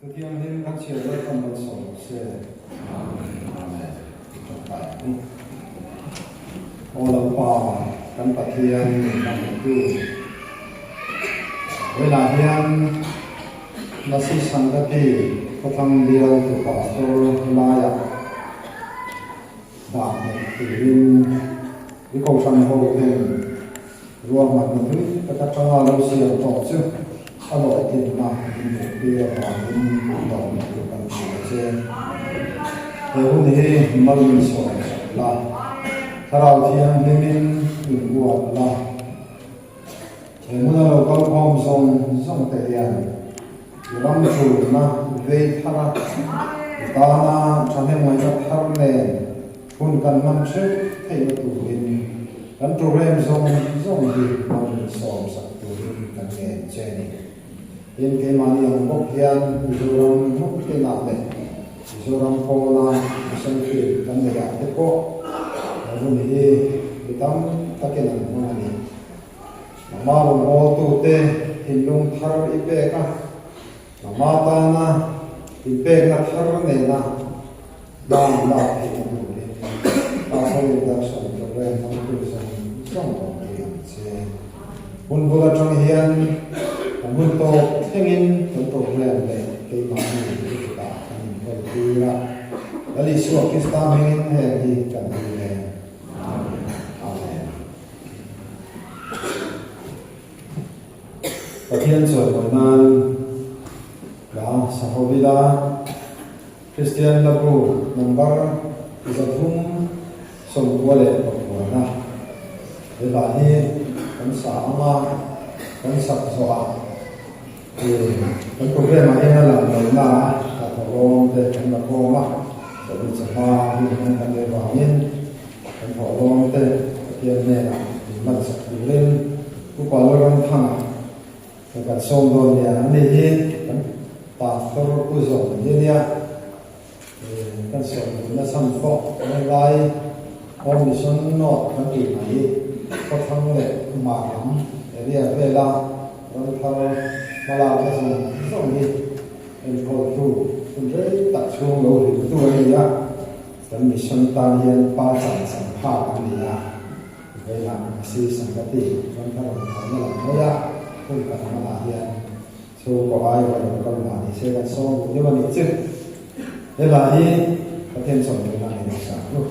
Thu Thianghlim kan chhiar Lalpan malsawm rawh se. Amen. I tawngtai ang u. Aw Lalpa, kan Pathian min hmangaihtu, vawiinah hian Lasi Sangati khawthlang bialtu Pastor laiah dah nghet turin i kohhran ho ten Ruahmanna tui tak atanga lo siam tawh chu a hlawhtlinna inhmuhtir avangin lawmna tur kan hria che. He hun hi malin sawm sak la, Thlarau Thianghlimin in uap la. He hmuna lo kal khawm zawng zawng te hian i ram chulna vei thar a, i tana thahnemngaihna thar nen Hun kan hman hreuh theihna turin kan program zawng zawng hi hman sawmsak turin kan ngen che a ni. Tin, keimahni ang bawk hian Mizoram hmun tinah leh Mizoram pawna mission field kan neih ah te pawh he hun hi mi tam takin an hmang a ni. Mama rawngbawltute thinlung thar i pek a, Mama tana inpekna thar nena dan lak theihna turin Pastor Induction Program hmangtu zawng zawng awm thei ang che. Hun bul atang hian kan hun tawp thlengin kan program leh keimahni lutukah kan inkawl tir a, Lal Isua Krista hmingin heng hi kan dil e. Amen. Pathian chawimawi nan hla Sahovila Kristian Labu number 398 he hla hi kan sa ang a, kan sak zawh a kan program ah hian a lang lo na a, hla thawhlawm te kan la khawm a, chawhnu chawhma hun hman kan leh vangin kan thawhlawm te Pathian hnenah min hman sak turin Upa Lalramthanga ka kan sawm dawn nia, ani hi kan pastor Pu Zawm hi ania, kan sawm duhna chhan pawh helai Home Mission North kan tih mai khawthlang leh Mar lam area vela ramthar hmalakna zawng zawng hi enkawltu hun rei tak chhung lo hriltu a ni a, kan mission tan hian pa chan chan phak a ni a. Veilam a si sang ka ti chuan ka rawn thawn a lang mai a, hun ka hmanah hian chhungkaw ai va lo kal mah ni se kan sawm duh deuh a nih chu. He hla hi Pathian chawlhmuhna a ni nasa ang u.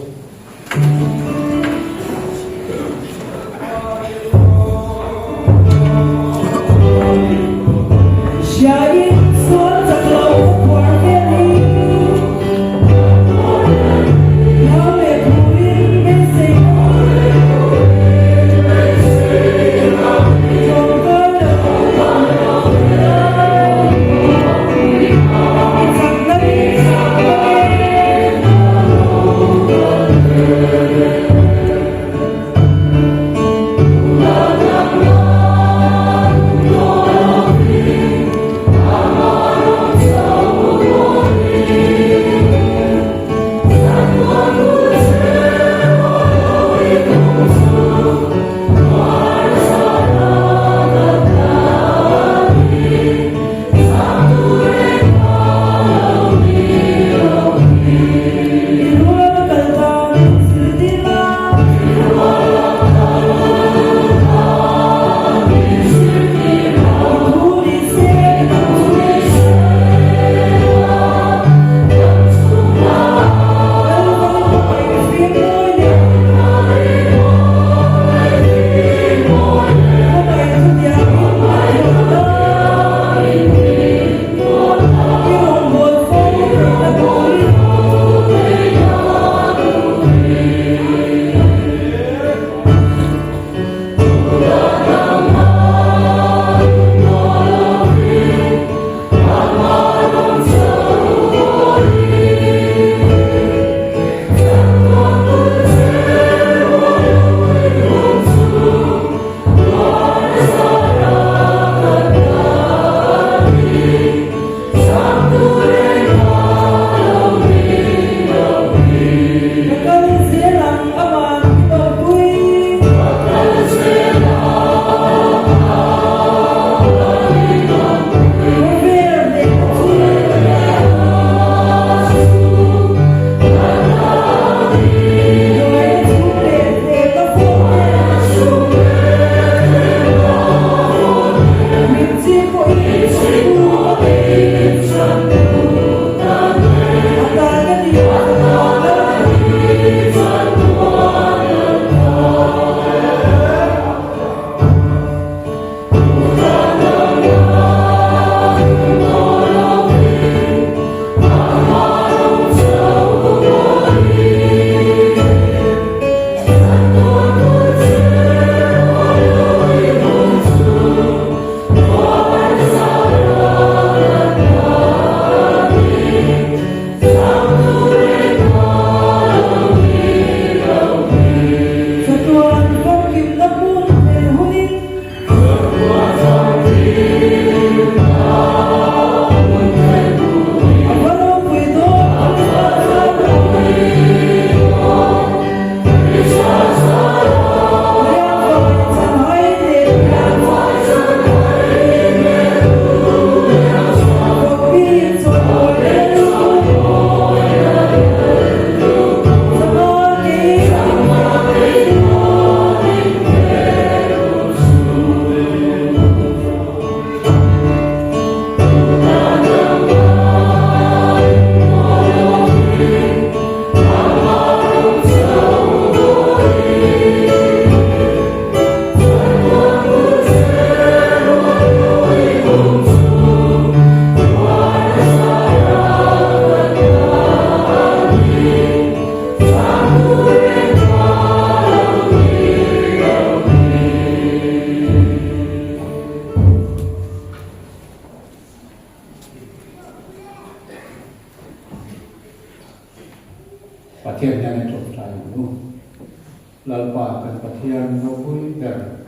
Lalpa kan Pathian ropui ber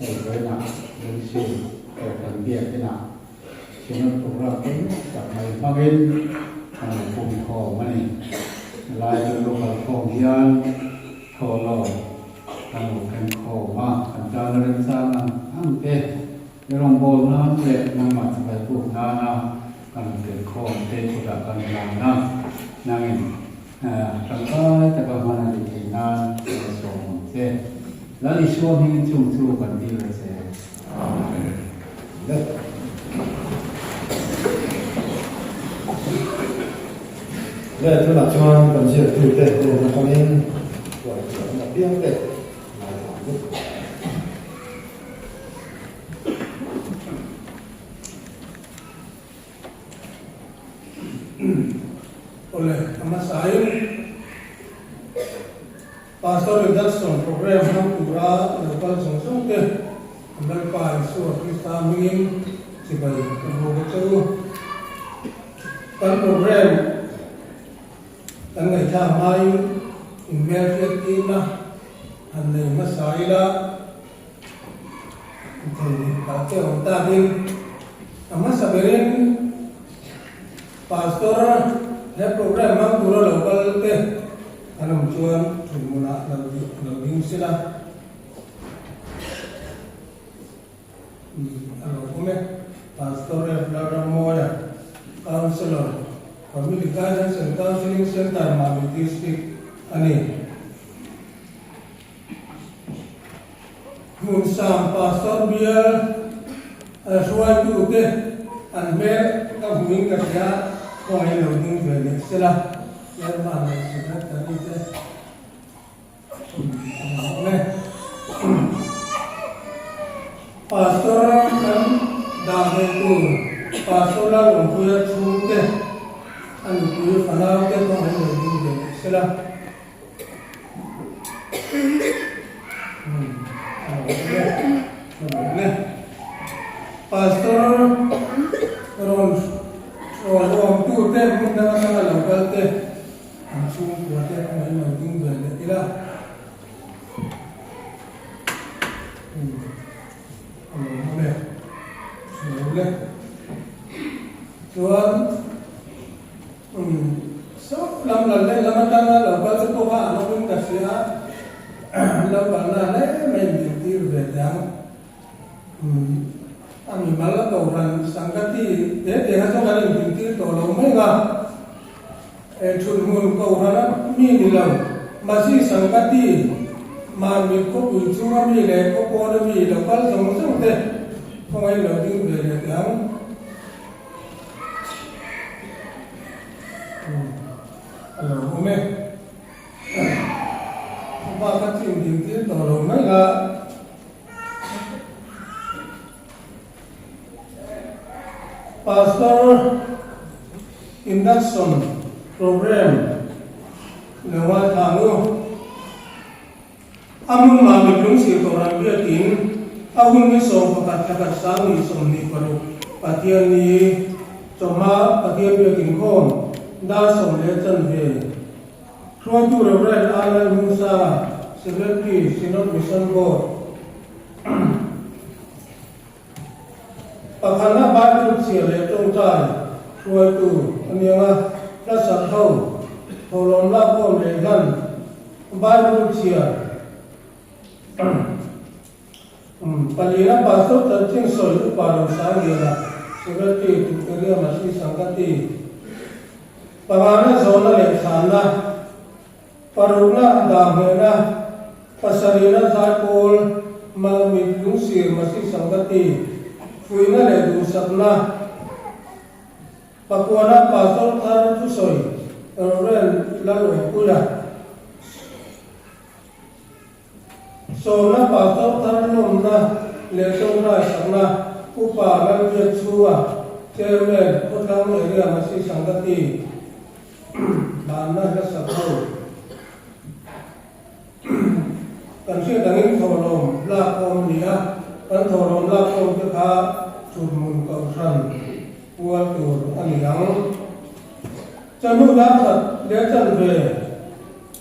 hei vawiinah Lungsin Kohhran Biakinah Synod Programme pawimawh tak mai hmangin kan lo pum khawm a ni. Helai kan lo kal khawm hian thawhlawm kan lo keng khawm a, kan tana remchang ang ang te i rawngbâwl nân leh nangmah chibai bûk nâna kan rawn ken khawm te kutah kan hlan a, nangin tangkai taka hman a nih theih nân ka la sawm ang che. Lal Isua hmingin chung chu kan dil a che. Amen. Le tunah chuan kan ziaktute hnen atangin huaithiamna piangte ngaithla ang u. Awle, a hmasain Pastor Induction Program hmang tura lo kal zawng zawng te an Lalpa Isua Krista hmingin chibai ka buk a che u. Kan program kan ngaihthlak hmain inhmelhriattirna han nei hmasa ila. Thei tak che awm takin a hmasa berin Pastor he program hmang tura lo kal te an awm chuan thutmunah lo ding sila a lo awm e. Pastor Rev Lalrammawia, Counsellor, Family Guidance and Counselling Centre, Mamit District a ni. Hmunsang Pastor bial hruaitute an hmel ka hmuin ka hria, khawngaih lo ding ve leh sela, Chairman leh Secretary te an awm e. Pastor kan dah ve tur Pastor Lalawmpuia chhungte, a nupui fanaute khawngaih lo ding ve leh sela. Pastor rawn rawn awmtute hmun dang atanga lo kal te an chhungkua te khawngaih lo ding ve leh ila. Chuan Umm saw lam lal leh lam atanga lo kal te pawh kha an awmin ka hria a, lo kalna hle mai in zirtir ve teh ang. Umm a mimal a kohhran sangati te te kha chu kan inzirtir tawh lo mai ang a, e thut hmun kohhran a mi ni lo, mahse sangati mahni khawpui chhunga mi leh khawpawn a mi lo kal zawng zawng te khawngaih lo ding ve leh teh ang. A lo awm e. A bak a chin ding tir tawh lo mai la. Pastor Induction Program lo ngaithla ang u. A hmun mah mit lungsir tawh ram biakin a hun ni 11 thla khat sang ni 26 Pathian ni chawhma Pathian biakin khawm dar sawm leh chanve hruaitu Rev. A Lalhmungsanga Secretary Synod Mission Board Pakhatna Bible chhiar leh tawngtai hruaitu a niang a, hla sak ho, thawhlawm lakkhawm leh hlan Bible chhiar palina Pastor chanchin sawi upa Rosangela Secretary Tuteria Masi Sangati pangana zawhna leh chhanna parukna dahmehna pasarihna zaipawl Malmit Lungsir Masi Sangati fuihna leh duhsakna Pakuana Pastor thar thusawi Rev. Lalawmpuia Sawmna Pastor thar lawmna leh tawngtai sakna Upa Lalbiakchhunga Chairman Khawthlang Area Masi Sangati Banna hlasak ho Kan hriat angin thawhlawm lak awm a ni a, kan thawhlawm lak khawm te kha thuthmun kohhran pual tur a ni ang. Chanu dar khat leh chanve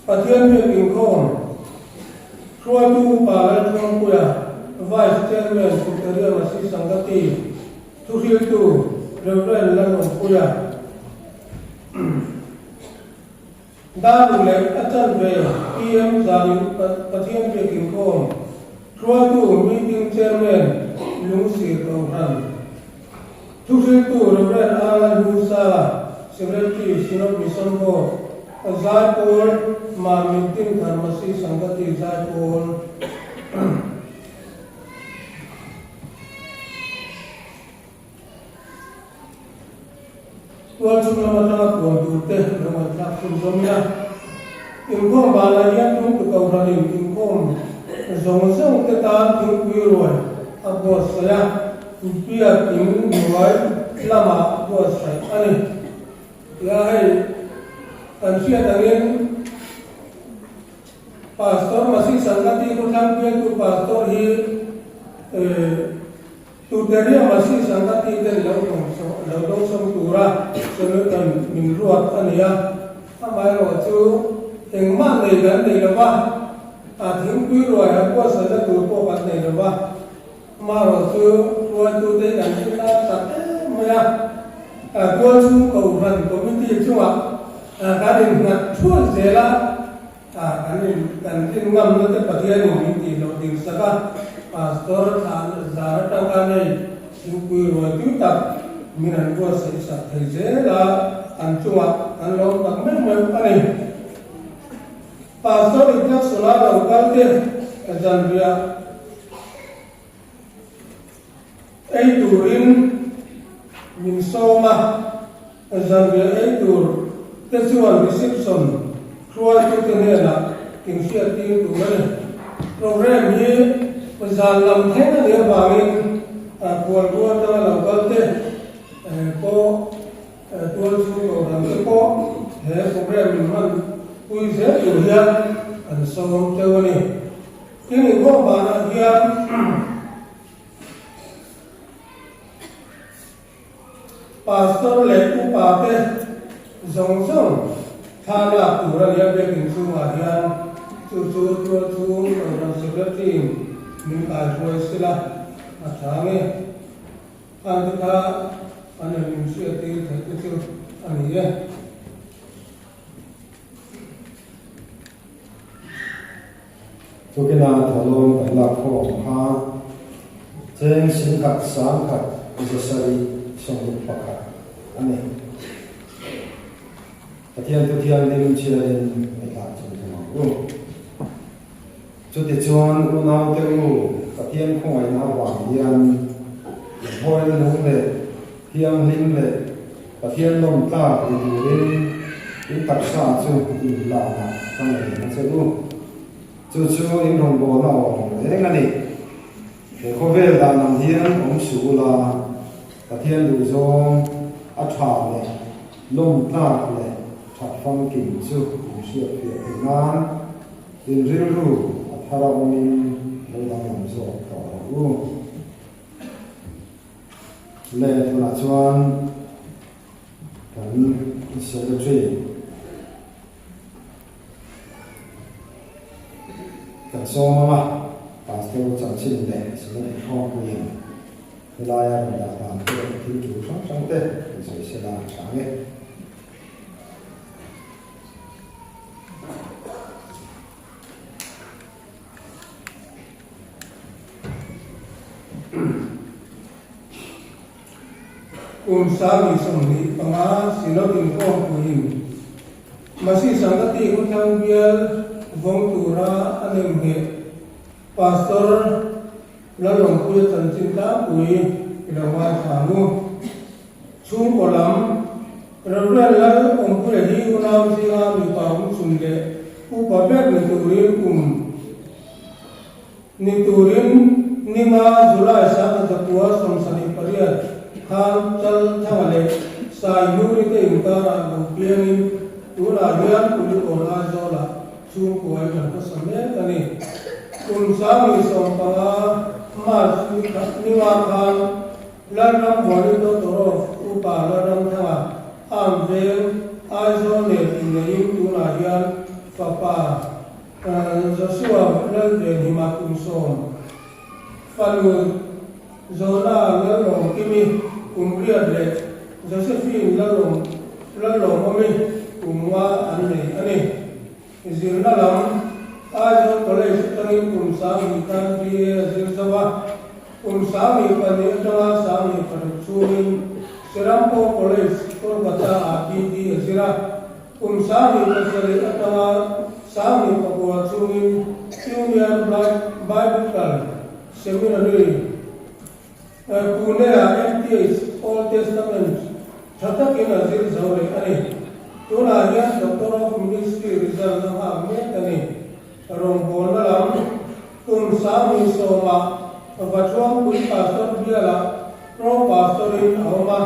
Pathian biak inkhawm. Hruaitu Upa Lalthuampuia, Vice Chairman Tuteria Masi Sangati, Thuhriltu Rev. Lalawmpuia. Dar leh a chanve PM zanin Pathian biak inkhawm hruaitu meeting chairman Lungsir Kohhran thuhriltu Rev. Alan Husa, Secretary Synod Mission Board, Zaipawl Mamit Dinthar Masi Sangati Zaipawl. Tualchhung lam atanga puan tur te lo ngaihthlak chhun zawm ila. Inkhawm banah hian tumtu kohhranin inkhawm zawng zawng te tan thingpui ruai a buatsaih a, biak in hnuai lamah buatsaih a ni. Tia hei kan hriat angin Pastor Masi Sangati khawthlang bialtu Pastor hi Tuteria Masi Sangati ten lo lo dawngsawm tura Solution min ruat a ni a, amaherawh chu engmah nei kan nei lo va, a thingpui ruai a buatsaihna tur pawh kan nei lo va, amaherawh chu hruaitute kan hre lar tak em mai a, tualchhung kohhran committee chungah kan innghat thuai zel a. Kan in kan rin ngamna te Pathian in min tih loh ding sak a, Pastor thlan zar atang khan hei thingpui ruai tui tak min an buatsaih sak thei zel a, an chungah kan lawm tak meuh meuh a ni. Pastor induction a lo kal te zanriah ei turin min sawm a, zanriah ei tur te chuan reception hruaitute hnenah inhriattir tur a ni. Programme hi zan lam thleng a nih avangin khualbu atanga lo kal te pawh tual chhung kohhran te pawh he programme in hman pui zel tur hian an sawm teuh a ni. Tin, inkhawm banah hian Pastor leh upa te zawng zawng thla lak tur a nia biakinn chhungah hian chu chu tual chhung Kohhran Secretary in min kaihruai sila a tha nge? Khang te kha an rawn inhriattir theih te chu a ni e. Tukina thawhlawm kan lak khawm kha cheng singkhat sangkhat zasarih 61 a ni. Pathian thu thianghlim chhiarin ngaihtlak chung thung ang u. Chutichuan unaute u, Pathian khawngaihna avang hian inhawina nung leh thianghlim leh Pathian lawm tlak ni turin in taksa chu in lana ka ngei na che u. Chu chu in rawngbawlna awm reng a ni. He khawvel dan ang hian awm suh ula, Pathian duhzawng a tha leh lawm tlak leh that famkim chu in hriatfiah theih nan in rilru a thar a awmin lo danglam zawk tawh rawh u. Le tunah chuan kan Secretary kan sawm ang a, Pastor chanchin leh Synod inkhawmpuiin helaia rawn dah dan te leh thil tul hrang hrang te kan sawi sela a tha ang e. Kum 2025 Synod inkhawmpuiin Masi Sangati Khawthlang bial vawng tura a nemngheh Pastor Lalawmpuia chanchin tlangpui i lo ngaithla ang u. Chhungkaw lam Reverend Lalawmpuia hi unau zinga mipa awmchhun leh upa ber ni turin kum ni turin ninga July 1978 khan Chalthanga leh Sainuri te inkarah lo piangin tunah hian Kulikawn Aizawlah chhungkuai kan hmasa mek a ni. Kum 2015 March ninga khan Lalram Buani Doctor of Upa Lalramthanga Arm Veng, Aizawl nen inneihin tunah hian fapa Joshua Lalvenhima kum 10, fanu Zona Lalawmkimi kum 8 leh Josephine Lalawmawmi kum 5 an nei a ni. Zirna lam, Aizawl College atangin kum 2000 tan BA a zir zo a, kum 2002 atanga 2006 chhungin Serampore College, Kolkata-ah BD a zir a. Kum 2007 atanga 2009 chhungin Union Biblical Seminary, Pune-ah MTH Old Testament tha takin a zir zo leh a ni. Tunah hian Doctor of Ministry result a nghak mek a ni. Rawngbawlna lam kum 2010 ah Vathuampui Pastor bialah Pro Pastor-in a awm a.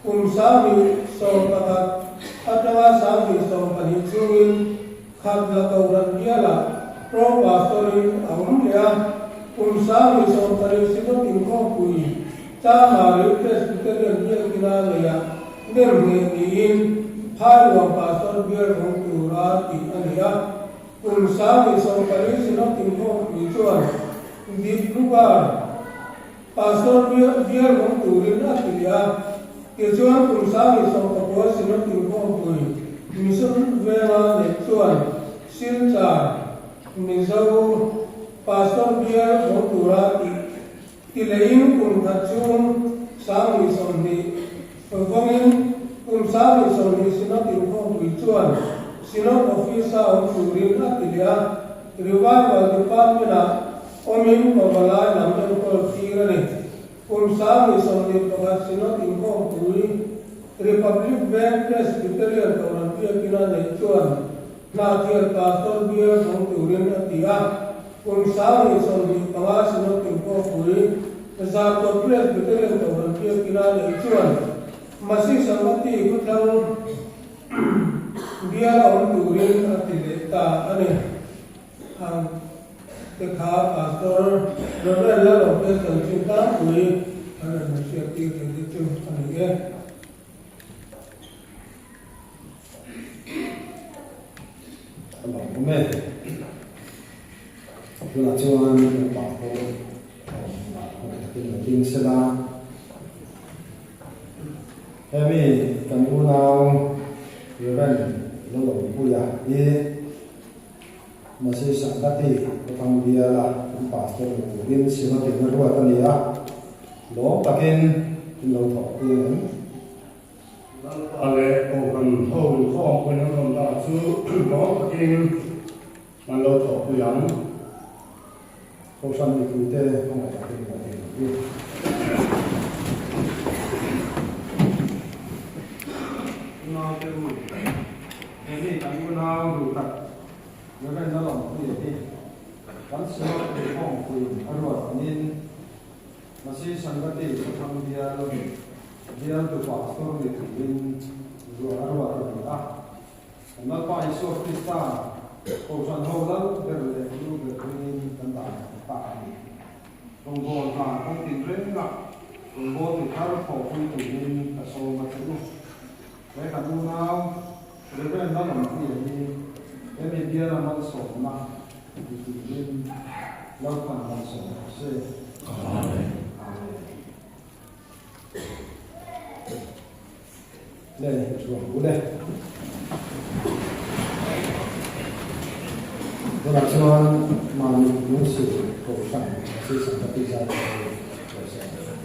Kum 2011 atanga 2012 chhungin Khatla Kohhran bialah Pro Pastor-in a awm leh a, kum 2014 Synod inkhawmpui Chamari Presbyterian Biakina neihah nem ngheh niin Phairuang Pastor bial rawng tura tih a ni a. Kum 2014 Synod inkhawmpui chuan Dibrugarh Pastor bial rawng turin a ti leh a, tichuan kum 2019 Synod inkhawmpui Mission Venga neih chuan Silchar Mizo Pastor bial rawng tura tih ti lehin kum khat chhung 2020 vawngin kum 2020 Synod inkhawmpui chuan Synod Office-a awm turin a ti leh a, Revival Department-ah Awmin pavalai lam enkawl tir a ni. Kum 2021 Synod inkhawmpui Republic Bank Presbyterian Kohhran Biakina neih chuan Hnahthial Pastor bial hmang turin a ti a. Kum 2025 Synod inkhawmpui Zarkawt Presbyterian Kohhran Biakina neih chuan Masi Sangati khawthlang bial a awm turin a ti leh ta a ni. Ang te kha Pastor Reverend Lalawmte chanchin tlangpui an rawn hriat tir thei te chu a ni e. A lawm awm e. Tunah chuan upa pawh khawngaih takin lo ding sela. Hemi kan unau Reverend Lalawmpuia hi Masi Sangati Khawthang biala kan pastor ni turin Synod in a ruat a ni a, lawm takin in lo thawh tir ang. Lalpa leh Kohhran ho inkhawmpui an rawn dah chu lawm takin an lo thawhpui ang. Kohhran mipuite khawngaih takin lo ti ang u. Unau te u, he mi kan unau duh tak Reverend Lalawmpuia hi kan Synod inkhawmpuiin a ruat angin Masi Sangati Khawthlang bial bialtu Pastor ni turin a ruat a ni a. Kan Lalpa Isua Krista Kohhran ho lal ber leh lu ber ringin kan dah ta a ni. Rawngbâwl hna kawng tin renga rawngbâwl ti thar thawhpui turin ka sawm a che u. He kan unau Reverend Lalawmpuia hi he mi biala malsawmna ti turin Lalpan malsawm rawh se. Amen. Le chuang u le. Tunah chuan mahni lungsil kohhran Assistant ka tih zat chu lo sawi ang.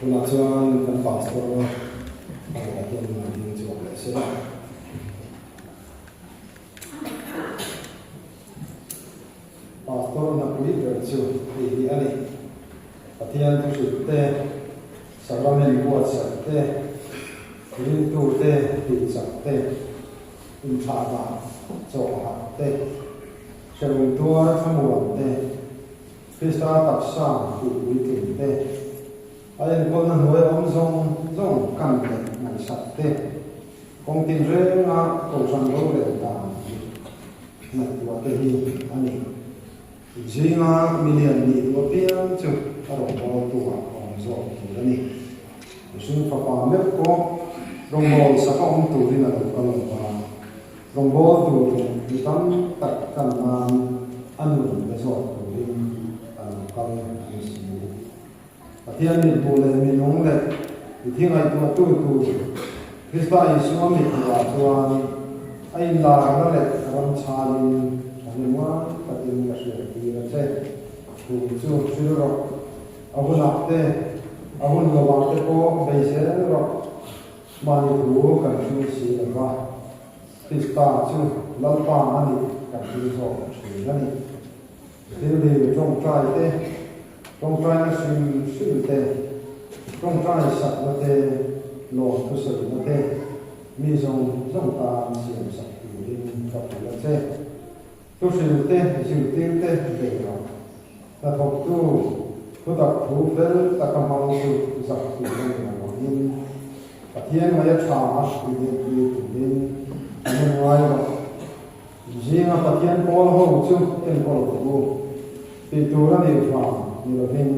Tunah chuan kan pastor pakhat hian a ding chhuak leh se la. Pastor hnapui ber chu hei hi a ni. Pathian thuhrilh te, sacrament buatsaih te, ringtu te tihchak te, inthahdah chawhhah te, hrehawm tuar thlamuan te, Krista taksa tih puitling te, a enkawlna hnuai awm zawng zawng kan leh ngaihsak te, kawng tinrenga Kohhran rorel dan dik ngaihtuah te hi a ni. Zinga milian nih duh apiang chu a rawngbawltu ah a awm zawk tur a ni. Mihring fapa meuh pawh rawngbâwl sak a awm turin a lo kal lo va, rawngbâwl tur leh mi tam tak kan nan a nun pe zawk turin a lo kal a ni si. Pathian mithmuh leh minung leh mi thi ngaihtuahtu tur Krista Isua mithmuhah chuan a inlarna leh ramchhanin thahnemngai takin ka hriattir a che. Thu chu hril rawh. A hunah te, a hun lovah te pawh bei zel rawh. Mahni thu kan hril si lo va, Krista chu Lalpa a nih kan hril zawk thin a ni. Thil tawngtai te, tawngtaina hrim hrim te, tawngtai sakna te, lawm thusawina te, mi zawng zawng tan siam sak turin ka pui a che. Thuhril te, zirtir te bei rawh. Hnathawktu thutak thu fel taka hmang chu zak tur a ni lo angin, Pathian ngaia tha a inentir turin a nem ngai rawh. Zinga Pathian pawl ho chu enkawl rawh u tih tur a nih vang ni lovin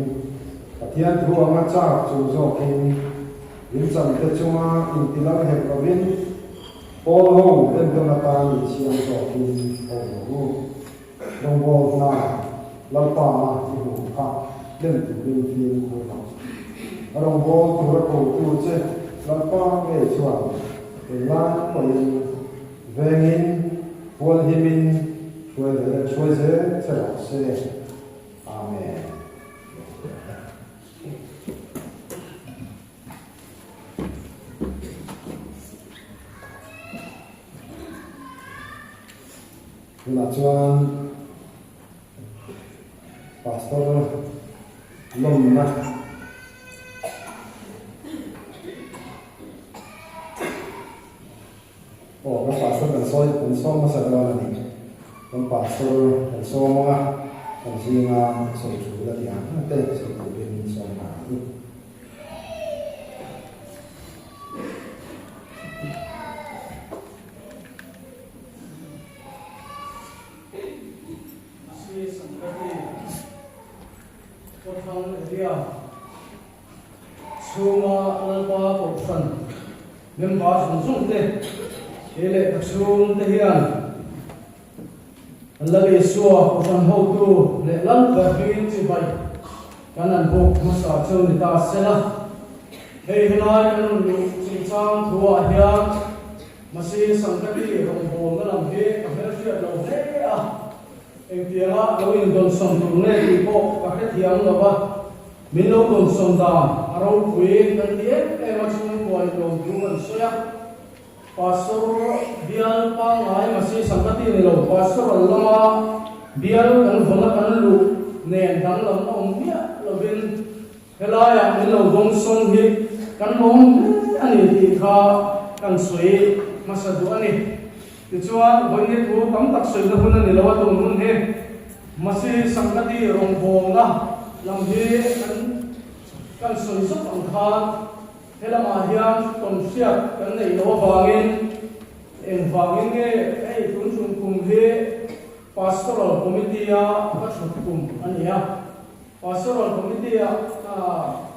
Pathian thu anga chak chung zawkin rinchante chunga intilal hek lovin pawl ho entawn atan insiam zawkin ho rawh u. Rawngbâwl hna Lalpa a i hmuh kha hlen turin fimkhur rawh. A rawngbâwl tura kotu che Lalpa ngei chuan englai pawhin Vengin, hualhimin, hruai zel hruai zel che rawh se. Amen. Tunah chuan Pastor. Lawmna. Aw, kan pastor kan sawi kan sawm hmasa dawn a ni. Kan pastor kan sawm ang a, kan zinga sawi thu la tih ang ang te sawi turin min sawm nghal ang u. Sri Sankati Khawthlang area chhunga Lalpa Kohhran member zawng zawng te he lehkha chhung te hian Lal Isua Kohhran hotu leh Lal ber hmingin chibai kan an buk hmasa chu ni ta sela. Hei helai kan rawn luh chungchang thuah hian Masi Sankati rawngbawlna lam hi ka hmelhriat lo hle a, engtianga lo indawnsawn tur nge tih pawh ka hrethiam lo va, min lo dawnsawn dan a ropui kan ti em em a chhungkua in lawm thu kan sawi a. Pastor bial pangngai Masi Sankati ni lo Pastoral lama bial kan vawna kan luh nen danglam a awm miah lovin Helaiah min lo dawngsawn hi kan lawm hle a ni tih kha kan sawi hmasa duh a ni. Tichuan, vawiin thu tam tak sawina hun a ni lo a, tun hun hi Masi Sangati rawngbawlna lam hi kan kan sawi zawk ang khan helamah hian tawnhriat kan neih loh avangin engvangin nge hei tun tum kum hi Pastoral Committee-a ka thut kum a ni a. Pastoral Committee-ah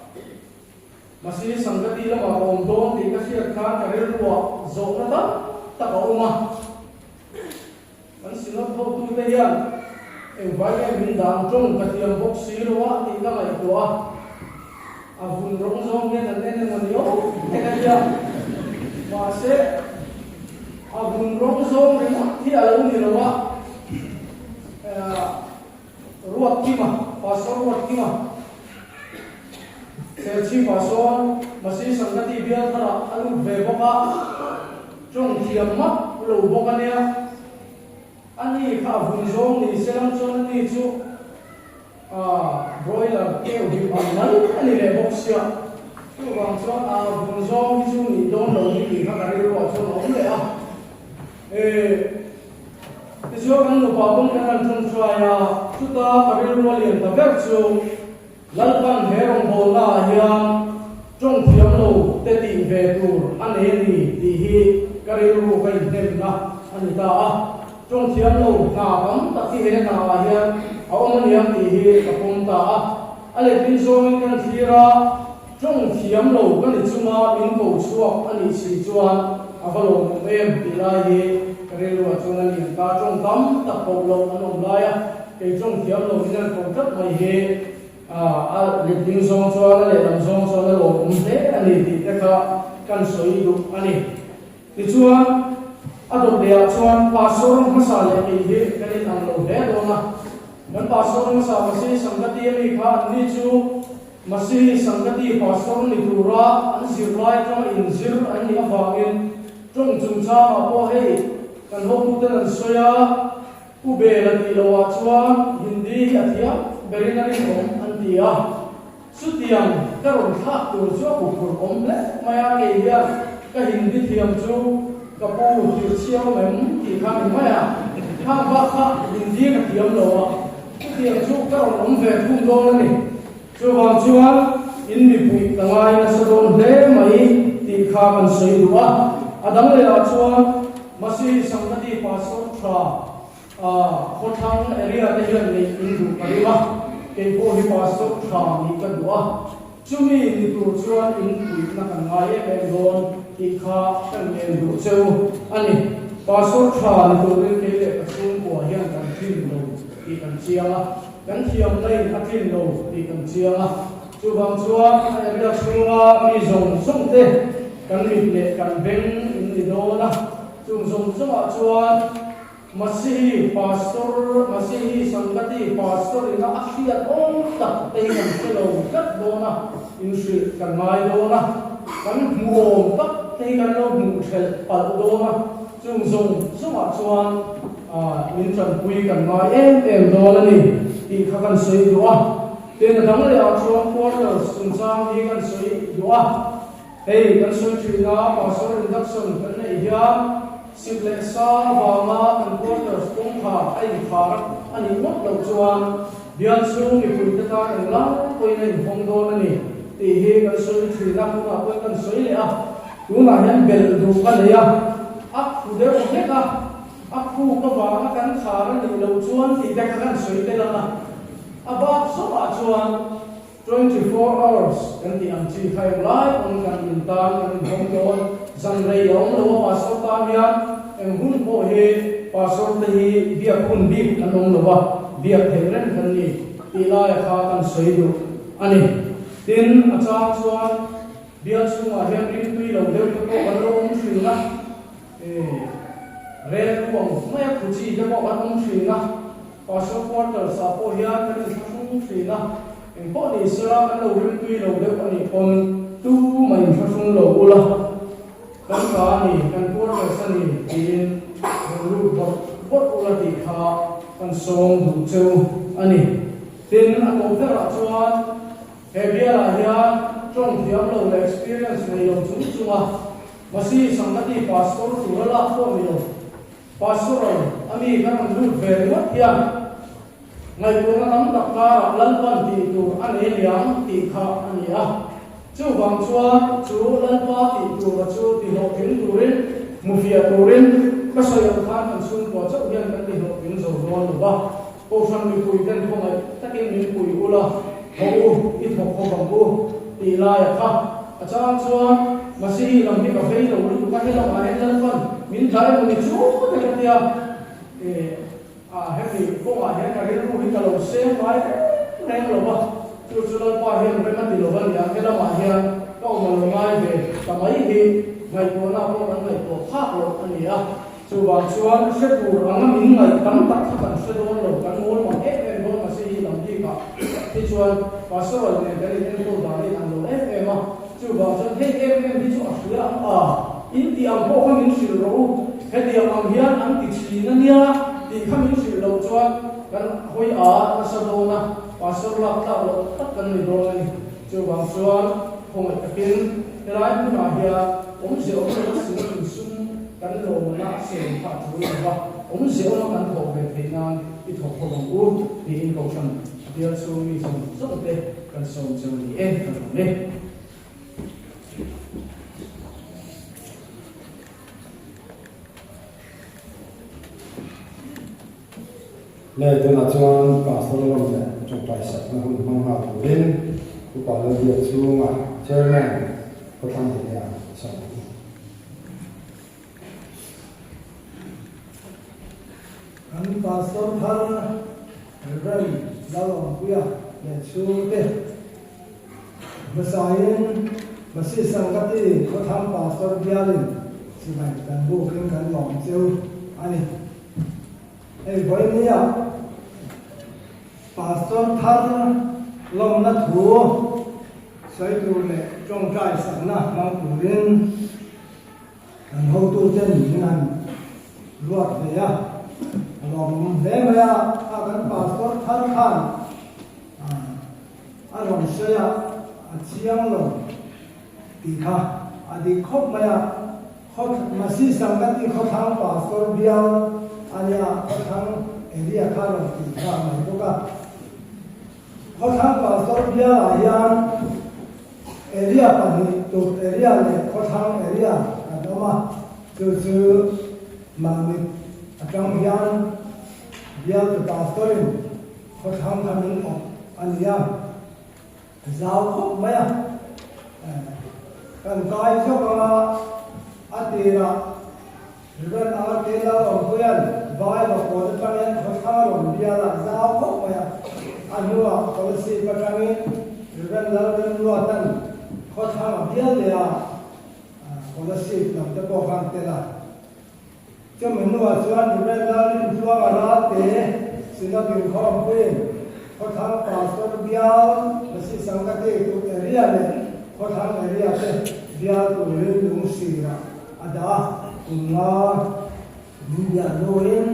Masi Sangati lamah ka awm dawn tih ka hriat khan ka rilruah zawhna tam tak a awm a. Kan Synod hotute hian engvai nge min dan tawng ka thiam bawk si lo a tih ka ngaihtuah a. A vun rawng zawng hian an en emaw ni aw te ka tia. Mahse, a vun rawng zawng ringawt hi a lo ni lo a. Ruatkima, Pastor Ruatkima, Serchhip-ah sawn Masi Sangati bial tharah a lut ve bawk a, tawng thiam map lo bawk a nia. Ani kha a vun zawng ni se lam chuan ani chu broiler keu him ang mai a ni leh bawk sia. Chuvang chuan a vun zawng hi chu nih dawn lo hi tih kha ka rilruah chuan a awm leh a. Tichuan kan nupa pawn kan han ṭawngṭai a, chuta ka rilru a lian ta ber chu Lalpan he rawngbawlna ah hian ṭawng thiam lo te tih ve tur a nei a ni tih hi ka rilru ka inhnemna a ni ta a. Ṭawng thiam lo hna tam tak hi he hna ah hian a awm a niang tih hi ka pawm ta a. A letling zawngin kan thlir a. Tawng thiam lo ka ni chunga min ko chhuak a nih si chuan a va lawmawm em tih lai hi ka rilruah chuan a lian ta. Tawng tam tak koh loh an awm lai a, kei tawng thiam lo in an ko tlat mai hi a letling zawng chuan a lehlam zawng chuan a lawmawm hle a ni tih te kha kan sawi duh a ni. Tichuan a dawt lehah chuan Pastor hmasa leh kei hi kan inang lo hle dawn a, kan Pastor hmasa Masi Sangati a mi kha an ni chu Masihi Sangati Pastor ni tura an zirlai atanga inzir an nih avangin tawng chungchangah pawh hei kan hotuten an sawi a, Pu Bela tih lohah chuan Hindi hi a thiam berin a rinawm an ti a. Chutiang ka rawn thlak tur chu a huphurh awm hle mai a, kei hian ka Hindi thiam chu ka pu thirchhia awm em tih kha ni mai a, khang bak kha Hindi ka thiam lo a, chutiang chu ka rawn awm ve thung dawn a ni. Chuvang chuan in mipui ka ngai nasa dawn hle mai tih kha kan sawi duh a. A dang lehah chuan Masihi Sangati Pastor tha khawthlang area te hian neih in duh ka ring a, kei pawh hi Pastor tha nih ka duh a, chumi ni tur chuan in puihna kan ngai em em dawn tih kha kan ngen duh cheu a ni. Pastor tha ni turin kei leh ka chhungkua hian kan tlin lo tih kan chiang a. Kan thiamna in a tlin lo tih kan chiang a, chuvang chuan a area chhunga mi zawng zawng te kan mit leh kan beng in ni dawn a, chung zawng zawngah chuan Masihi Pastor, Masihi Sangati Pastor ina a hriat awm tak te hi kan hre lo tlat dawn a, inhrilh kan ngai dawn a, kan hmuh awm tak te hi kan lo hmuh thelh palh dawn a, chung zawng zawngah chuan Min tanpui kan ngai em em dawn a ni tih kha kan sawi duh a. Tin, a dang lehah chuan quarters chungchang hi kan sawi duh a. Hei kan sawi thin a, pastor induction kan neih hian sik leh sa avanga kan quarters kawngkhar a inkhar a nih ngawt loh chuan bial chhung mipuite tan englai pawhin a inhawng dawn a ni tih hi kan sawi thin a, tunah pawhin kan sawi leh a. Tunah hian belh duh ka nei a, a khu deuh hlek a, a khuk avanga kan khar a nih loh chuan tih te kha kan sawi tel ang a, a bak zawkah chuan 24 hours kan tih ang chi kha englai pawn kan intan kan inhawng dawn, zan rei a awm lo a pastor tan hian eng hun pawh hi pastor te hi biak hun bik an awm lo a, biak theih reng kan ni tih laia kha kan sawi duh a ni. Tin, a chang chuan. Bial chhungah hian ringtui lo deuh te pawh kan lo awm thin a, rel ruang maia khuchi te pawh kan awm thin a, Pastor Quarters ah pawh hian kan inthlahrung thin a, engpawh ni sela kan lo ringtui lo deuh a nih pawn tu mah inthlahrung lo ula, kan ka a ni, kan quarters a ni tiin rawn lut bawrh bawrh ula tih kha kan sawm duh cheu a ni. Tin, a tawp berah chuan. He bialah hian tawng thiam lo leh experience nei lo chung chunga Masi Sangati Pastor tur a lak pawh ni lo, Pastoral a mi kan rawn lut ve ringawt hian ngaihtuahna tam tak karah Lalpan tih tur a nei liang tih kha a ni a. Chuvang chuan chu Lalpa tih tura chu tihlawhtling turin, hmufiah turin ka sawi ang khan kan chhungkua chauh hian kan tihlawhtling zo dawn lo va. Kohhran mipui ten khawngaih takin min pui ula, haw u, i thawk haw bang u, tih laia kha. A chang chuan Masihi lam hi ka vei lo lutuk a, helamah hian Lalpan min dah emaw ni chu te ka tia, a hemi kawngah hian ka rilru hi ka lo seng ngai reng reng lo va, chu chu Lalpa hian rem a ti lo va nia, helamah hian ka awm a lo ngai ve ta mai hi ngaihtuahna pawh kan ngaihtuah phak loh a ni a. Chuvang chuan hre tur anga min ngaih tam tak kha kan hre dawn lo, kan ngawl mang em em dawn mahse hi lam bikah hi chuan pastoral nen kan in enkawl dan hi an lo em em a, chuvang chuan hei em em hi chu a hria ang a, in tih ang pawh kha min hrilh rawh u, hetiang ang hian an ti thin a nia tih kha min hrilh loh chuan kan hawi a nasa dawn a, pastor lak tlak loh tak kan ni dawn a ni. Chuvang chuan khawngaih takin helai hmunah hian awmze awm lo a sin insum kan lawmna a siam kha a tul lo va, awmze awma kan thawh ve theih nan i thawk ho ang u tiin Kohhran a bial chhung mi zawng zawng te kan sawm cheu ni e ka lawm e. Leh tunah chuan Pastor Lawm leh tawngtai sakna hun hmang nghal turin Upa Lalbiak chhunga Chairman Khawthlang Area sak ang u. Kan Pastor thar Rev. Lalawmpuia leh chhungte hmasain Masi Sangati Khawthlang Pastor bialin sipai kan bukin kan lawm cheu a ni. Hei vawinia Pastor thar lawmna thu sawi tur leh tawngtai sakna hmang turin kan hotuten min han ruat ve a, a lawmawm hle mai a, kha kan Pastor thar khan a rawn sawi a, a chiang lo tih kha a dik khawp mai a. Masi Sangati khawthlang Pastor bial a nia, khawthlang area kha rawn tih kha a mai bawk a. Khawthlang Pastor bialah hian area pahnih Tut area leh khawthlang area kan awm a, chu chu mahni atang hian bialtu Pastor-in khawthlang kha min awp a ni a. Zau khawp mai a, kan kai zawk anga a tirah Rev. RK Lalawmpuia'n vai vakawn atangin khawthlang a rawn bial a, zau khawp mai a, a hnuah Kolasib atangin Rev. Lalremruata'n khawthlang a bial leh a, Kolasib lam te pawh khan tel a. Chumi hnuah chuan Rev. Lalrintluanga Ralte Synod inkhawmpuiin Khawthlang Pastor bial Masi Sangkate Tut area leh Khawthlang area te bial turin lungsirah a dah a. Kum nga min bial hnuin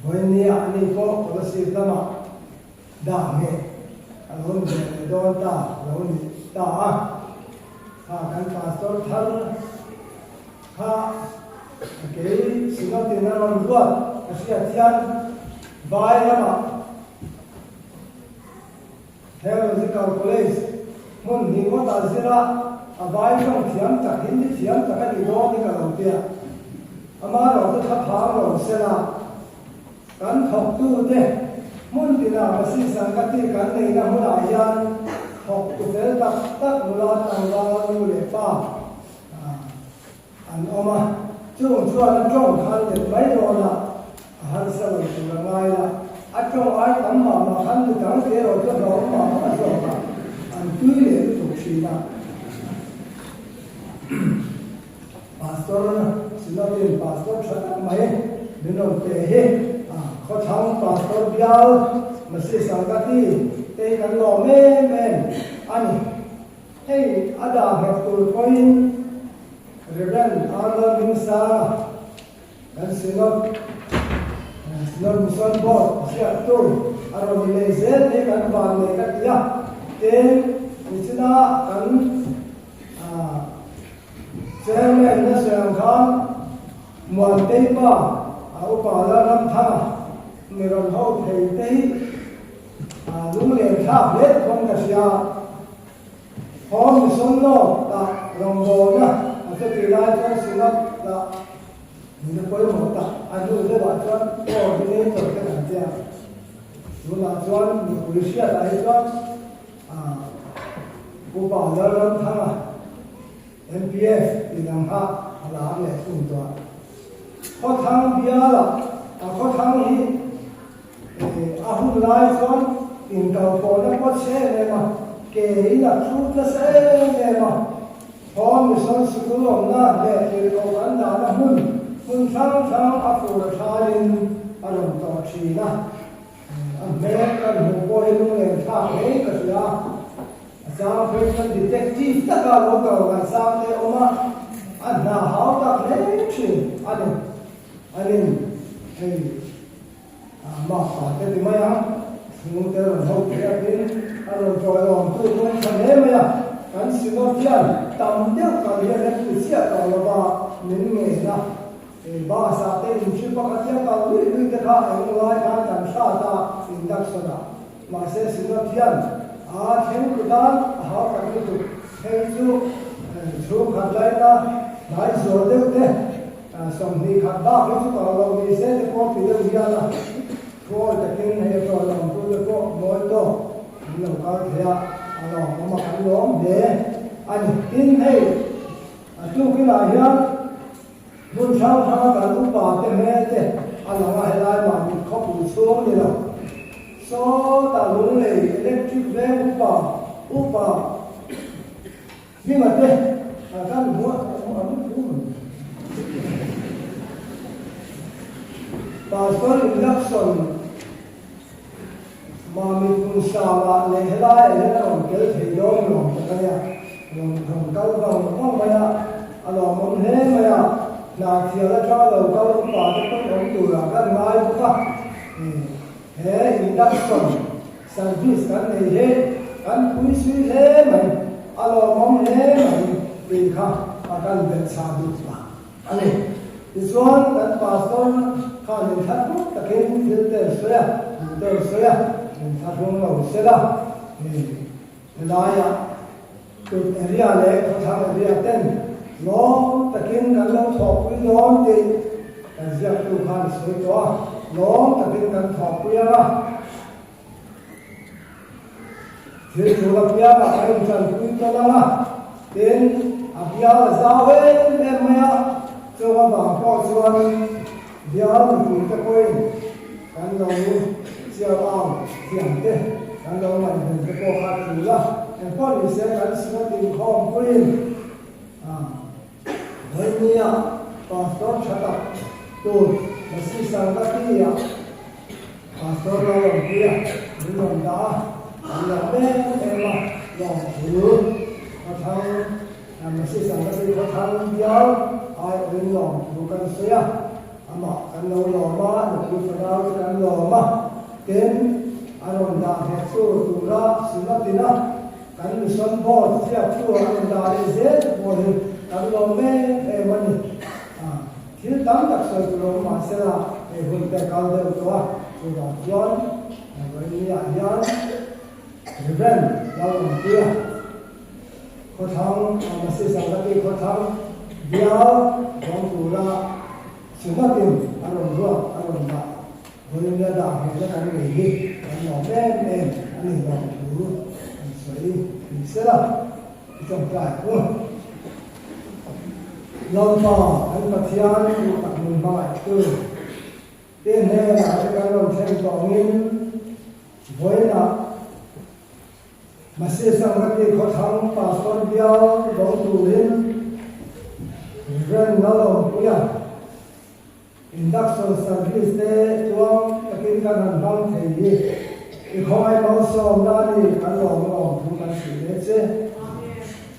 vawinia ani pawh Kolasib lamah. Dah ngheh a lo ni ve leh dawn ta lo ni ta a. Kha kan pastor thar kha kei Synod-in a rawn ruat ka hriat hian vai lamah Theological College hmun hnih ngawtah zira a vai tawng thiam tak Hindi thiam tak a nih dawn hi ka lo tia. Amaherawhchu thla phang lo sela. Kan thawktute hmun tinah Masi Sangati kan neihna hmunah hian thawktu fel tak tak nula tlangval nu leh pa an awm a, chung chuan a tawng khan let mai dawnah a harsa lo tur a ngai la, a tawng ai tam mah mah khan mi dang te erawh chu hlawm mah mah a zawk a, an tui leh lutuk thin a. Pastor Synod-in Pastor tha tak mai min rawn pe hi a khawthlang Pastor bial Masi Sangati te hi kan lawm em em a ni. Hei a dah nghet tur pawhin Rev. Arnold Mingsanga kan Synod Synod Mission Board ziaktu a rawn ni leh zel te hi kan van nei ka ti a. Tin, nichina kan Chairman na sawi ang khan Muantei pa a upa la ram thang a mi rawn ho thei te hi lunglen thlak hle pawn ka hria. Home mission law tah rawngbawlna a chutih lai chuan Synod lah nuna pawimawh tak a hnu deuhah chuan coordinator te kan tia. Tunah chuan mipui hriatah hi chuan Upa Lalramthanga, MPF, tih lam kha a lar leh thung tawh a. Khawthlang bialah a khawthlang hi a hun lai chuan inkalpawhna pawh chhe em em a, ke in a thut nasa em em a. Home Mission Sikul awmna leh tirhkoh kan dahna hmun hmun hrang hrang a fur a thalin a rawn tawh thin a. A hmel kan hmuh pawh hi lunglen thlak hle ka hria. A chang phei chuan detective taka lo kal ngaihsang te awm a, a hna hau tak hle thin a ni. Anin hei mapa te ti mai ang, chhung te rawn ho thei a tin a rawn tawiawm tu pawh tha hle mai a, kan Synod hian tam deuh kal hian an ti chiah tawh lova min ngen a. Bus ah te in trip a khatia kal luih luih te kha eng lai khan kan hrat a induction ah. Mahse Synod hian a thleng tu tan a hau tak lutuk. Hei chu chhungkhat laina hnai zual deuh te 20 khat bak hi chu kal loh ni se te pawh ti deuh hian a thuawi takin hei a tawh lawm tu te pawh mawi tawk an lo kal thei a, a lawmawm a kan lawm hle a ni. Tin hei a tukinah hian Hmun hrang hranga kan upa te hmel te a lang a, helai mahni khawpui chhung ni lo. Sawtah lunglei electric veng upa upa hminga te kan hmu a, an hmu mai. Pastor induction Mami hmun sangah leh helaiah hian a rawn tel thei dawn lawm tak a nia. Rawn rawn kal vang vang mai a, a lawmawm hle mai a, hna thial atanga lo kal upa te pawn awm turah kan ngai bawk a. He induction service kan nei hi kan pui sui hle mai, a lawmawm hle mai tih kha a kan belhchhah duh pah A ni. Tichuan, kan pastor khan in thla tluk takin thil te an sawi a, thu te an sawi a, in thla hlung lo se la, helaiah tut area leh khawthlang area ten lawm takin kan lo thawhpui dawn tih kan ziaktu khan a sawi tawh a, lawm takin kan thawhpui ang a. Thil tul apiangah ka inṭanpui tawn ang a, tin, a bial a zau em em mai a, chung avang pawh chuan bial mipuite pawhin kan lo chiau au thiam te, kan lo ngaihven te pawh kha a tul a, engpawh ni se kan Synod inkhawmpuiin a Vawinia Pastor tha tak tur Masi Sangati-ah Pastor Lalawmpuia min rawn dah a, kan lawm em em a, lawmthu khawthlang Masi Sangati khawthlang bial aiawhin lawmthu kan sawi a, amah kan lo lawm a, nupui fanau te kan lawm a, tin a. rawn dah nghet tu tura Sunatina kan Mission Board ziaktu a rawn dah leh zel pawh hi kan lawm em em a ni. Thil tam tak sawi tur a awm mahsela hei hun te kal deuh tawh a, chuvang chuan Vawinia hian Rev. Lalawmpuia Khawthlang Masi Sangati Khawthlang bial dawng tura Sunatin a rawn ruat a rawn dah Vawinia dah nghehna kan nei hi kan lawm em em a ni lawm thu an sawi ni sela i tawngtai u. Lalpa kan Pathian duh tak min hmangaihtu te hnenah te kan rawn thlen tawngin vawiinah Masi Sangati Khawthlang Pastor bial dawng turin Rev. Lalawmpuia Induction service te tluang takin kan han hmang thei hi i khawngaih malsawmna a ni kan lawm lawm thu kan hrilh ve che.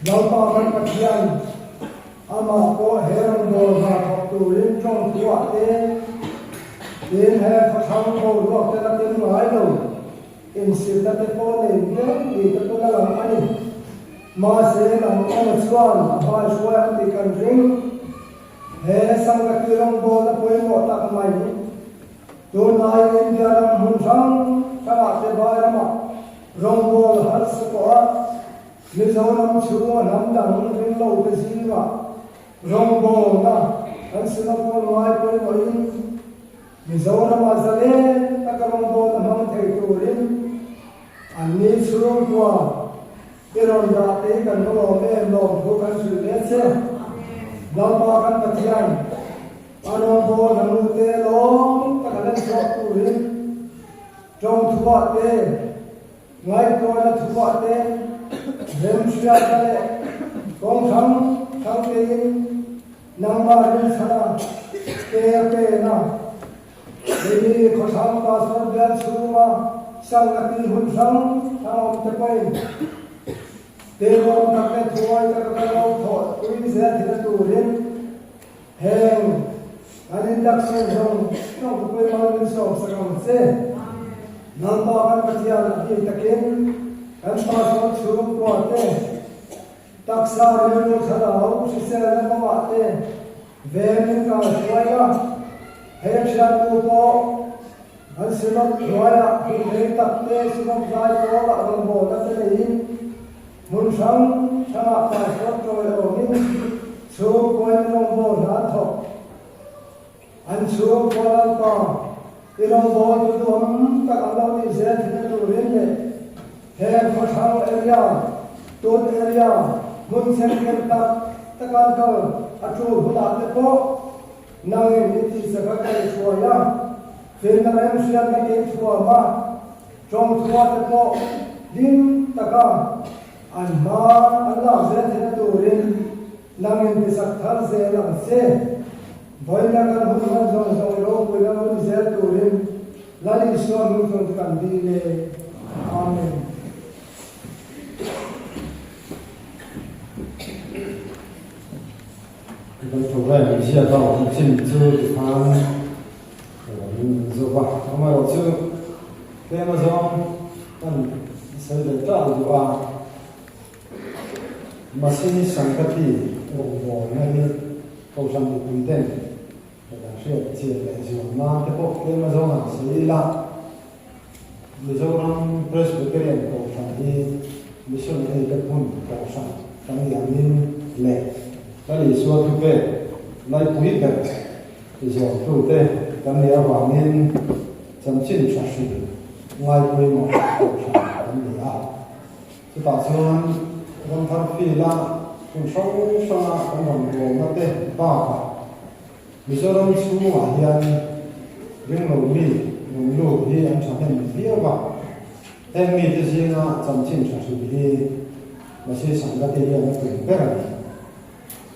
Lalpa kan Pathian amah pawh he rawnbawl hna thawk turin tawng thuah te tin he khawthlang boruak te la tel ngai lo insilna te pawh nei viau tih te pawn a lang a ni. Mahse nang emaw chuan a hmaihruai ang tih kan ring. He Sangati rawngbawl a pawimawh tak mai. Tunlai India ram hmun hrang hrangah te vai ramah rawngbawl harsa tawh a, Mizoram chhunga hnam dang ringlo te zingah rawngbawlna kan Singapore ngai pawimawhin Mizoramah zalen taka rawngbawlna hmang thei turin anni chhungkua I rawn dah te hi kan va lawm em lawm thu kan hrilh ve che. Lalpa kan Pathian, a rawngbâwl a nu te lawm tak a lan chhuak turin tawng thuah te, ngaihtuahna thuah te, remhriatna leh kawng hrang hrang tein nangmah rinchhana ke a pen a. Keini khawthlang pastor bial chhunga sang a ti hun hrang hrang awm te pawhin Teruam tak leh thuai taka kan lo thawh tui zel thina turin heng kan induction zawng zawng te pawhin mal min sawm sak ang che. Lalpa kan Pathian a bik takin kan pastor chhungkua te taksa rilru thlarau hriselna kawngah te Vengin ka hruai a, he thiannu pawh an Synod hnuaiah hun rei tak te Synod zai pawlah rawngbawlna te neiin hmun hrang hrangah pastor tawiawmin chhungkuain rawngbawlna an thawk. An chhungkua Lalpa i rawngbawltu duhawm tak an lo nih zel thina turin leh he khawthlang area, tun area, hmun chengkem tak tak an kal a tul hunah te pawh nangin i tihchak a kai hruai a, finna remhriatna kei thuam a, tawngthua te pawh hlim taka an hma an lak zel theihna turin nangin tisak thar zel ang che. Vawiina kan hun hman zawng zawng i ropuina lo ni zel turin Lal Isua hming chuan kan dil e. Amen. Kan program ziak a awm chin chu tikhan ka lo zo va, amaherawhchu tlem azawng kan sawi ve ta duh a. Masi Sangati rawngbawlna hi Kohhran mipui ten kan hriat chian leh zuam nan te pawh tlem azawng han sawi ila, Mizoram Presbyterian Kohhran hi Missionary te hmun Kohhran kan nih angin leh Lal Isua thupek laipui ber zawmtute kan nih avangin chanchin tha hrilh ngaipawimawh Kohhran kan ni a. Chutah chuan ramthar field-a hmun hrang hranga kan rawngbawlna te bakah Mizoram chhungah hian ringlo mi rawn lut hi an thahnem viau a, heng mite zinga chanchin tha hrilh hi Masi Sangate hian a tum ber a ni.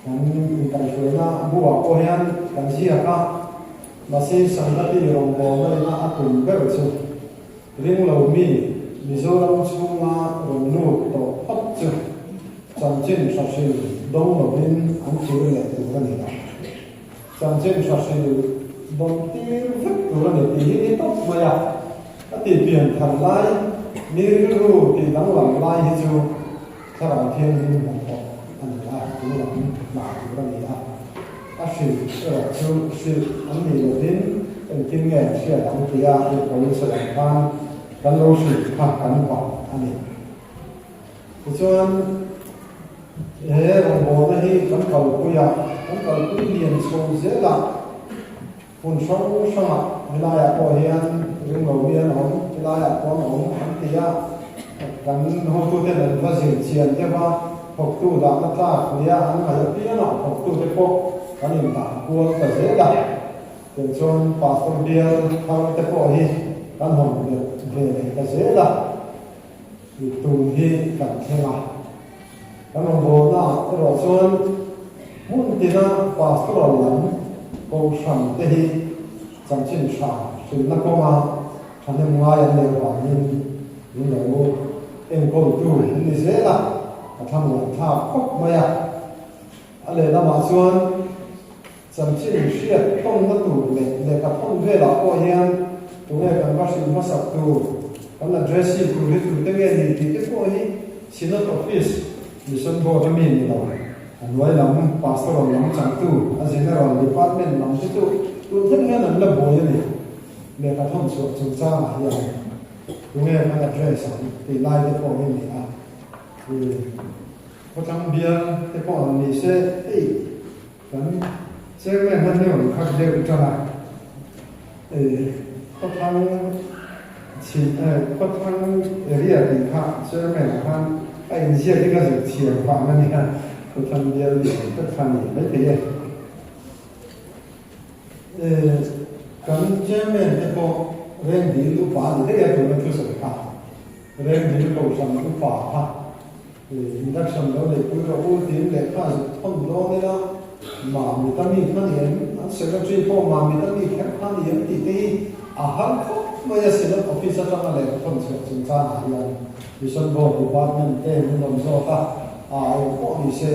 Kan inkaihhruaina buah pawh hian kan ziak a, Masi Sangate rawngbawlna ina a tum ber chu Ringlo mi Mizoram chhunga rawn lut tawh phawt chu chanchin tha hril dawng lovin an thir leh tur a ni lo. Chanchin tha hril dawn tir vek tur a ni tih hi ni tawp mai a. A tih pian thar lai, mi rilru tih danglam lai hi chu Thlarau Thianghlim hnathawk a ni a, chu lam hna tur a ni a. A hrilh erawh chu hrilh an nih lovin engtin nge an hriat ang tia inpawhin sawi khan kan lo hrilh kha kan vah a ni. Tichuan, he rawngbawlna hi kan kalpui a, kan kalpui lian chho zelah hmun hrang hrangah helaiah pawh hian ringlo mi an awm, helaiah pawh an awm an ti a, kan hotuten an va zir chian deuh a, thawktu dahna tlak nia an ngaih apiangah thawktute pawh kan indah kual ta zel a. Tichuan Pastor bial thar te pawh hi kan hawn belh ve leh ta zel a. Tun hi kan thleng a, kan rawngbawlna erawh chuan hmun tina pastoral lam kohhran te hi chanchin tha hrilhna kawnga thahnem ngai an neih avangin min lo enkawltu an ni zel a, a thlamuan thlak khawp mai a. A lehlamah chuan chanchin hriat thawnna tur leh lehkha thawn velah pawh hian tunge kan va hrilh hmasak tur, kan address hi tur hi tute nge ni tih te pawh hi Synod Office, Mission Board a mi ni lo, a hnuai lam Pastoral lam changtu, a General Department lam te chu tun thleng hian an la buai a ni. Lehkha thawn chhuah chungchangah hian tunge kan address ang tih lai te pawh hi a ni a. Khawthlang bial te pawh ang ni se hei kan chairman han ni rawn khat deuh tan a, khawthlang chhim khawthlang area tih kha chairman ah khan a inziak hi ka zir thiam vang a nia, khawthlang bial ni awm tak kha a ni maithei e. Kan chairman te pawh Rengdil upa a ni daih a tuna thusawi kha. Rengdil Kohhran upa kha induction lo neihpui rawh u tiin lehkha zuk thawn dawn ila, Mamit a mi kha ni em? An secretary pawh Mamit a mi kher kha ni em tih te hi a har khawp mai a, Synod office atanga lehkha thawn chhuah chungchangah hian Mission Board Department te min rawn zawt a, a eng pawh ni se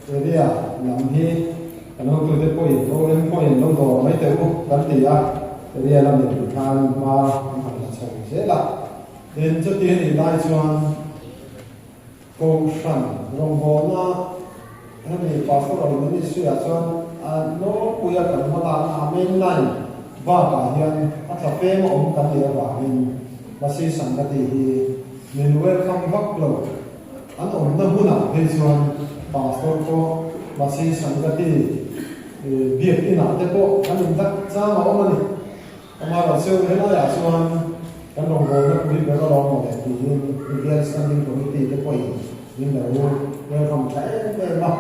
area lam hi kan hotute pawhin rorem pawhin lo dawr mai teh u kan ti a, area lamin khan hma an han la chho zel a. Tin, chuti a nih lai chuan Kohhran rawngbawlna hemi Pastoral Ministry-ah chuan a nawlpuia kan hmalakna a main line bakah hian a tla peng a awm kan nih avangin Masi Sangati hi min welcome vak lo. An awmna hmunah phei chuan Pastor pawh Masi Sangati biak inah te pawh an indak chang a awm a ni. Amaherawh chu helaiah chuan kan rawngbawlna pui ber a lawm leh tiin Bial Standing Committee te pawhin min lo welcome tha em em a,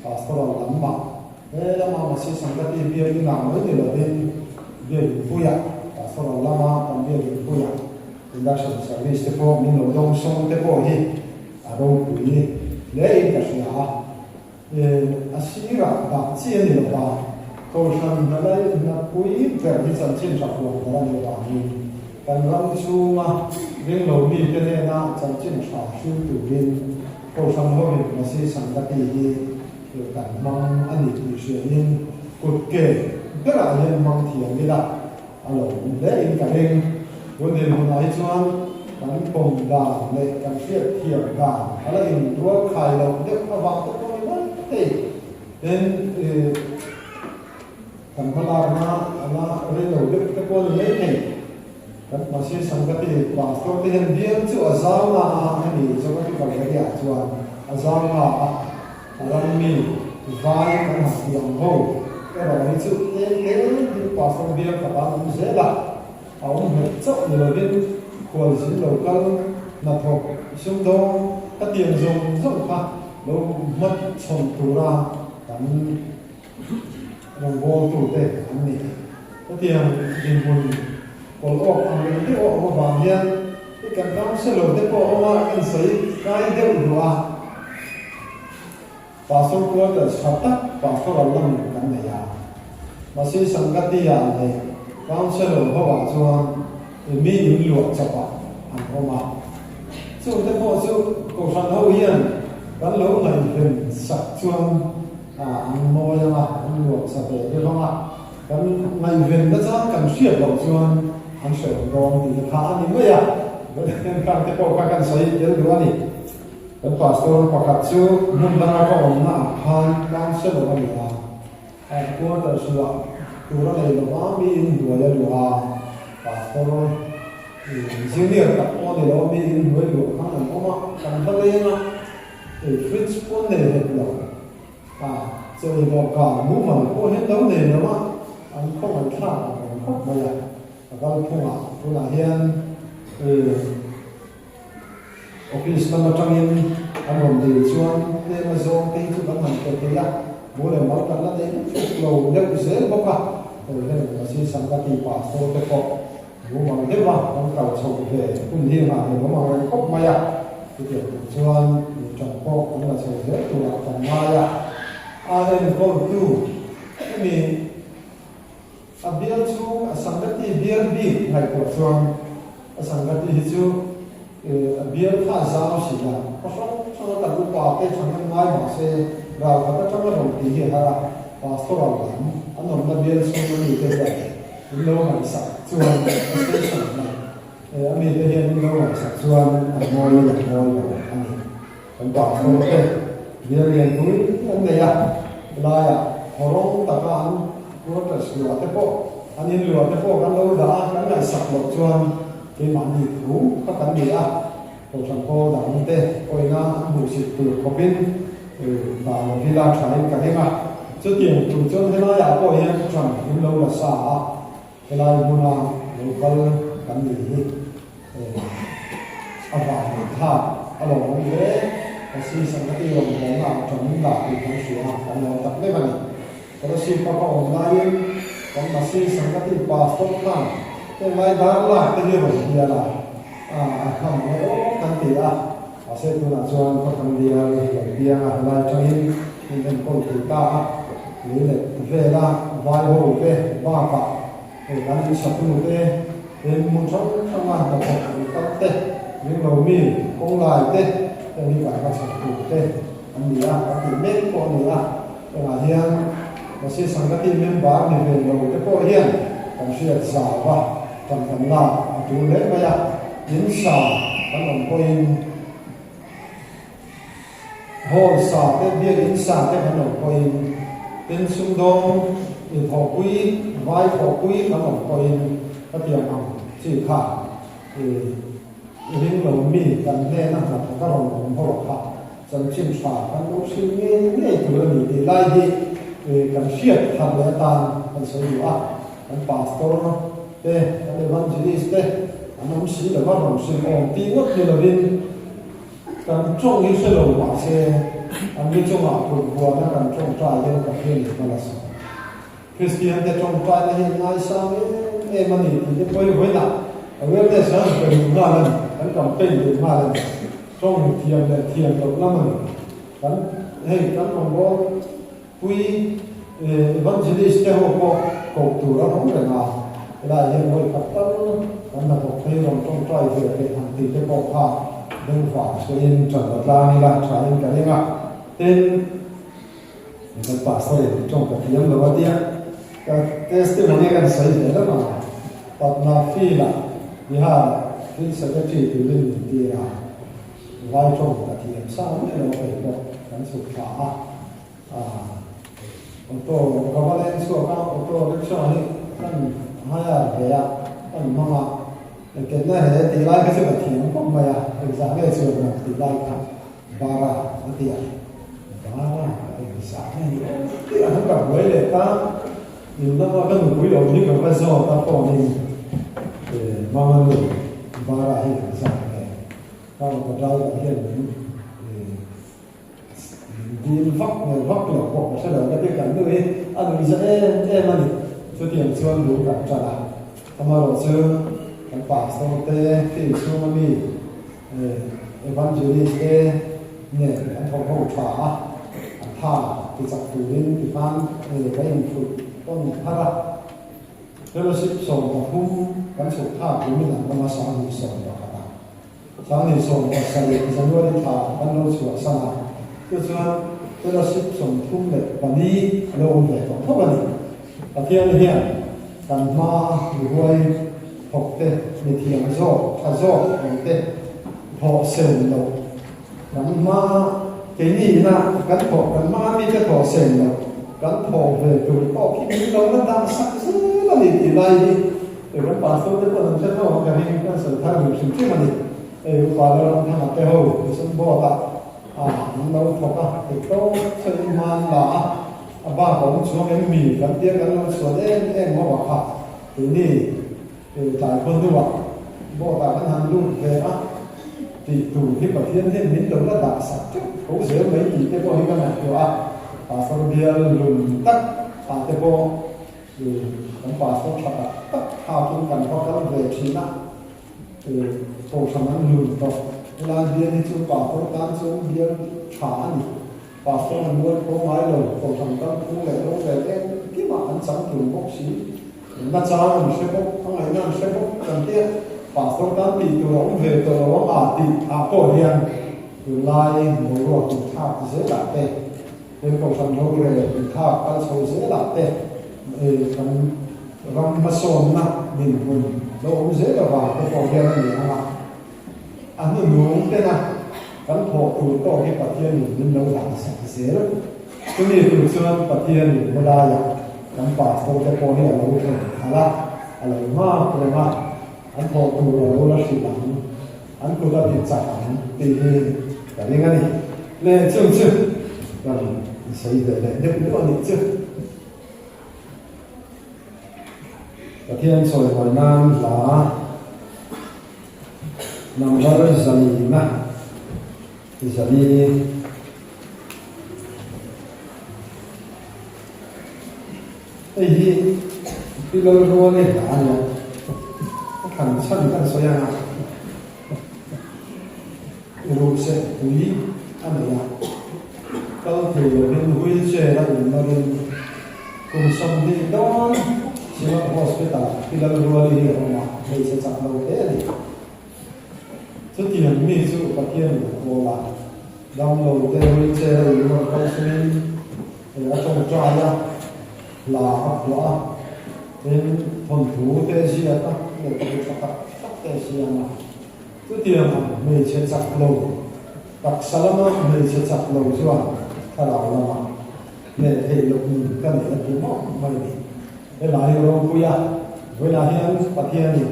Pastoral lamah he lama Masi Sangati biak inah mai ni lovin biakinpuiah Pastoral lama kan biakinpuiah Induction Service te pawh min lo dawng sawng te pawh hi a ropui hlein ka hria a. A sirah dah chi a ni lo va, Kohhran hna lai hna pui ber hi chanchin tha huam ber a nih avangin kan ram chhunga ringlo mite hnena chanchin tha hrilh turin Kohhran hovin Masi Sangati hi kan hmang a ni tih hriain kut ke berah hian hmang thiam ila a lo awm hle in ka ring. Tun dinhmunah hi chuan kan pawm dan leh kan hriat thiam dan a la inrual khai loh deuh avang te pawh ni mai thei. Tin, kan hmalakna a la rei lo deuh te pawh ni mai thei. Kan Masi Sangati Pastor te hian bial chu a zau na a hemi geographical area ah chuan a zau na a. A ram mi vai kan han tih ang ho erawh hi chu tlem tlem hi pastor bial khat an awm zel a, a awm nghet chauh ni lovin khualzin lo kal hnathawk sumdawng ka tiang zawng zawng kha lo hmat chhawn tura kan rawngbawltute an ni. Hetiang dinhmun kawlh awk ang reng deuh a awm avang hian i kan councillor te pawh a awm a, kan sawi kai deuh duh a. Pastor quarters tha tak pastoral lamin kan nei a, mahse Sangati-ah leh councillor ho-ah chuan mi in luah chawpah an awm a. Chungte pawh chu Kohhran ho hian kan lo ngaihven sak chuan an mawi ang a, an luah sa ve deuh ang a. Kan ngaihven na chang kan hriat loh chuan an hreh dawn tih te kha a ni mai a, khang te pawh kha kan sawi tel duh a ni. Kan pastor pakhat chu hmun danga ka awmna ah khan councellor a ni a, headquarters luah tur a nei lova mi in hnuai a luah a, pastor junior tak pawh a ni lo a, mi in hnuai luah khan an awm a, kan va leng a, fridge pawh an nei hek lo. A chawi dawhkan mumal pawh hian lo nei lo a, an khawngaihthlak ang reng khawp mai a, a kalphungah tunah hian office lam atangin an rawn dil chuan tlem a zawng te hi chu kan han pe thei a, mu leh mal kan la nei lutuk lo deuh zel bawk a, hei heng Masi Sangati pastor te pawh mumal deuh a kan kal chho ve hun hi nghah leh awm ang reng khawp mai a, chutiang tur chuan mi ṭang pawh kan la chho zel turah kan ngai a, a enkawltu hemi A bial chhung a Sangati bial bik ngaihtuah chuan a Sangati hi chu a bial kha a zau si a, khaw hrang hranga kan upa te thahnem ngai mah se ral khat atanga rawn tih hi a har a, pastoral lam an awmna bial chhung a mite hian in lo ngaihsak chuan a station na a mite hian in lo ngaihsak chuan an ngawi in an ngawi lo a ni. Kan pastor te bial lian pui an nei a, helaiah hawrawng taka an quarters luah te pawh, an in luah te pawh kan lo dah a, kan ngaihsak loh chuan keimahni thu kha kan ni a, Kohhran pawl dang te pawhin a an hmuhsit tur khawpin dah lo vila thain ka ring a, chutiang tur chuan helaiah pawh hian ṭan in lo la sa a, helai hmuna lo kal kan nih hi. A vang leh thlak a lo awm hle. Ka season ka tih rawn hawnna ah ṭan in dah tih kan hria a, kan lo tak vek a ni. Fellowship a ka awm laiin kan season ka tih pastor khan heng lai dar lak te hi rawn hial a, a hlam nge aw kan ti a, mahse tunah chuan khawthlang bial lo piang a helai ṭangin min enkawl thei ta a, lei leh vela vai ho te bakah Hei kan insatu te, tin hmun hrang hranga hnathawk an kal te, ringlo mi kawng lai te, heng hi kan hmachhawn tur te an ni a, kan tih mek pawh a ni a. Hengah hian Masi Sangati member ni ve lo te pawh hian kan hriat zau a, ṭan kan lak a ṭul hle mai a, in sa kan awm pawhin Hall sa te, biakinn sa te kan awm pawhin, tin sumdawng inthawhpui, vai thawhpui kan awm pawhin hetiang ang chi kha i ring lo mi kan hnena hnathawk a rawn awm ho kha chanchin tha kan lo hrilh ngei ngei tur a ni tih lai hi kan hriat thar leh atan kan sawi duh a, kan pastor te, kan evangelist te an awm si lova rawn hrilh awm tih ngawt ni lovin, Kan tawng hi hre lo mahse an ni chungah kut buana kan tawngtai hian ka hriat ni hmala sa. Kristian te tawngtaina hi an ngaisang em em a ni tih te pawh hi vawiinah awareness an pe duh nghal a ni, kan campaign duh nghal a ni. Tawng thiam leh thiam loh lam a ni. Kan hei kan rawngbâwl pui evangelist te ho pawh koh tur an awm reng a, helaiah hian vawi khat tal kan hnathawk phei rawn tawngtai ve teh ang tih te pawh kha bengvar chhuahin ṭan la tlang ila ṭhain ka ring a, tin kan pastor in tawng ka thiam lo a tia ka testimony kan sawi ve hlauh ang a, Patna field ah Bihar ah field secretary turin min tir a, vai tawng ka thiam sa mai lo a kei pawh kan chhuk thla a. Auto ka va leng chhuak a, auto rickshaw hi kan hire ve a, kan hmang a, engketna he tih lai kha chu ka thiam khawp mai a, engzah nge chuan ang tih lai kha bara a ti a, bara engzah nge ni awm tih ang ka buai leh ta, in lama ka nupui awm hi ka va zawt a phone in mama nu bara hi engzah nge ka auto driver hian min Dil vak nge vak lo pawh ka hre lo ka ti kan nu hi a nuih za em em a ni. Chutiang chuan lung kan ṭan a, amaherawh chu kan pastor te, field chhunga mi evangelist te nen kan thawk ho ṭha a, an tha ti chak turin tikhan ka infuih tawn thar a. Fellowship 13 kan chhuk thlak tumin an awm a, 21 ah. 2017 January thla kan lo chhuah san a, chu chuan Fellowship 34 a lo awm ve tawh tho a ni. Pathian hian kan hma mihuai Thawk te, mithiam zawk, tha zawk awm te thawh sen loh kan hma keini ina kan thawh kan hma mite thawh sen loh kan thawh ve tur tawk hi min lo la dah sak zel a ni tih lai hi hei kan pastor te pawh an hre tawk ang ka ring kan sawi thar duh hrim hrim a ni. Hei upa Lalramthanga te ho mission board ah an lo thawk a, theihtawp sawiin hma an la a, a bak a awm chuang em mi kan tia kan lo chhuan em em ho ah kha. Keini tlai khaw hnuah boat ah kan han lut ve a, tih tur hi Pathian hian min lo la dah sak teuh tho zel mai tih te pawh hi ka ngaihtuah a, Pastor bial lun tak ah te pawh kan Pastor tha tak tak thlakin kan va kal ve thin a, Kohhran an lun tawh. Helai bial hi chu Pastor tan chuan bial tha a ni. Pastor an mual pawh ngai lo, Kohhran kal phung leh rawng rel em kimah an chang tum bawk si. Na chang an hre bawk, a ngaihna an hre bawk kan tia Pastor tan tih tur a awm ve tawh lo ang a tih ah pawh hian tunlai boruak inthlak zelah te, heng Kohhran rorel inthlak kal chho zelah te kan ram hmasawnna dinhmun lo awm zel avang te pawh hian a ni ang a. A hnuhnung tena kan thawh tur tawk hi Pathianin min lo dah sak zel. Chumi tur chuan Pathianin helaiah kan pastor te pawh hi a lo thlen khalh a, a lo nghak reng a, an thawh tur a lo la hrilh ang, an kut a ti chak ang tih hi ka ring a ni. Le chung chu kan sawi ve leh deuh deuh a nih chu. Pathian sawi hawi nan hla number zalina zali Hei hi Pi Lalruali hla a nia, ka thlan chhan kan sawi ang a, ruhseh pui a nei a, kal thei lovin wheelchair a inlawrin kum 20 dawn Synod Hospital ah Pi Lalruali hi a awm a, hmeichhe chak lo hle a ni. Chutiang mi chu Pathianin a kawl a, damlo te wheelchair a inlawr kal chungin hei a tawngtai a, hla a phuah a, tin thawnthu te a ziak a, lehkhabu tha tak tak te a siam a. Chutiang ang hmeichhe chak lo, taksa lama hmeichhe chak lo chuan thlarau lama hneh theih loh nun ka nei a ti mawp mai a ni. Helai ropuia vawilah hian Pathianin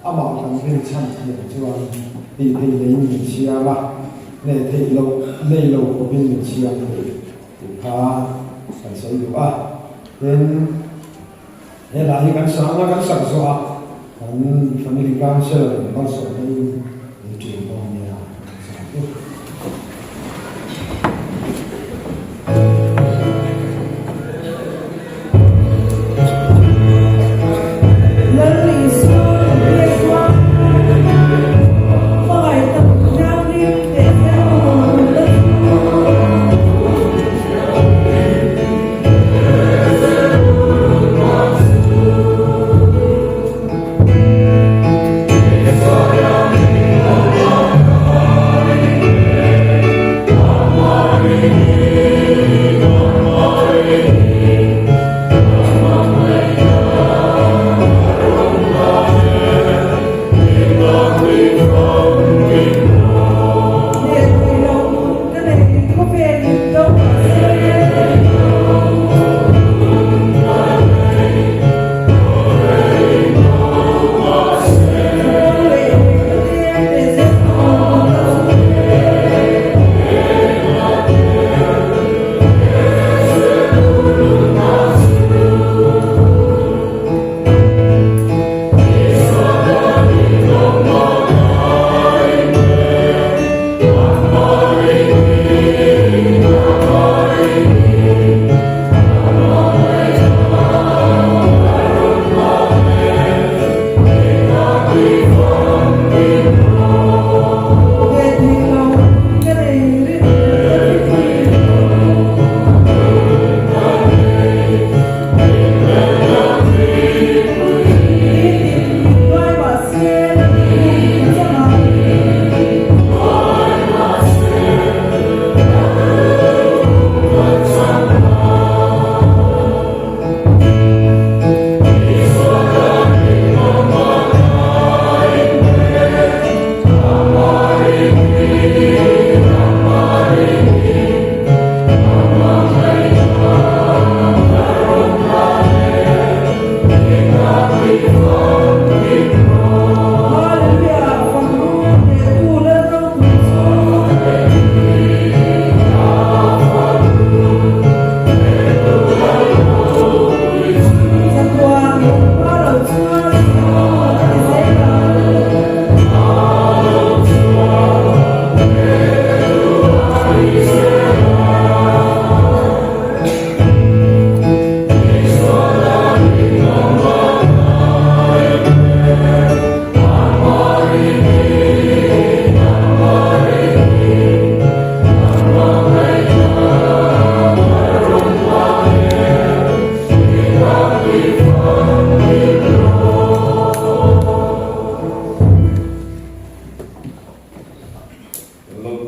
amah kan rinchhan thiam chuan tih theih neiin min siam a, hneh theih loh nei lo khawpin min siam thei tih kha kan sawi duh a. Tin, helai hi kan sangna kan sak zawh a, kan Family Council malsawmna in min ṭin dawn nia kan sawi duh.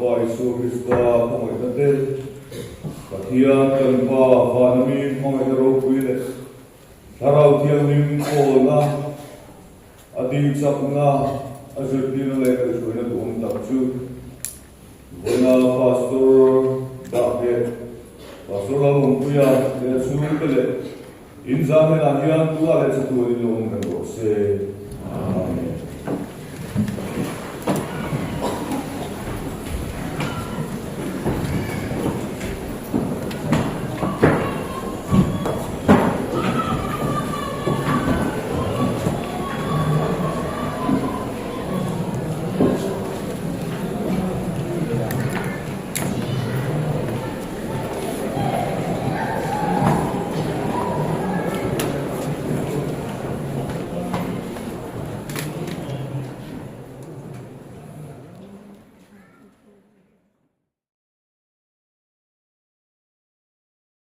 Lalpa Isua Krista khawngaihna te, Pathian kan Pa vana mi hmangaihna ropui leh Thlarau Thianghlim pawlna, a dingchakna, a zirtirna leh kaihhruaina duhawm tak chu vawiina Pastor Dahheh, Pastor Lalawmpuia leh a chhungte leh in zahmenah hian tunah leh chatuanin lo awm reng rawh se. Amen.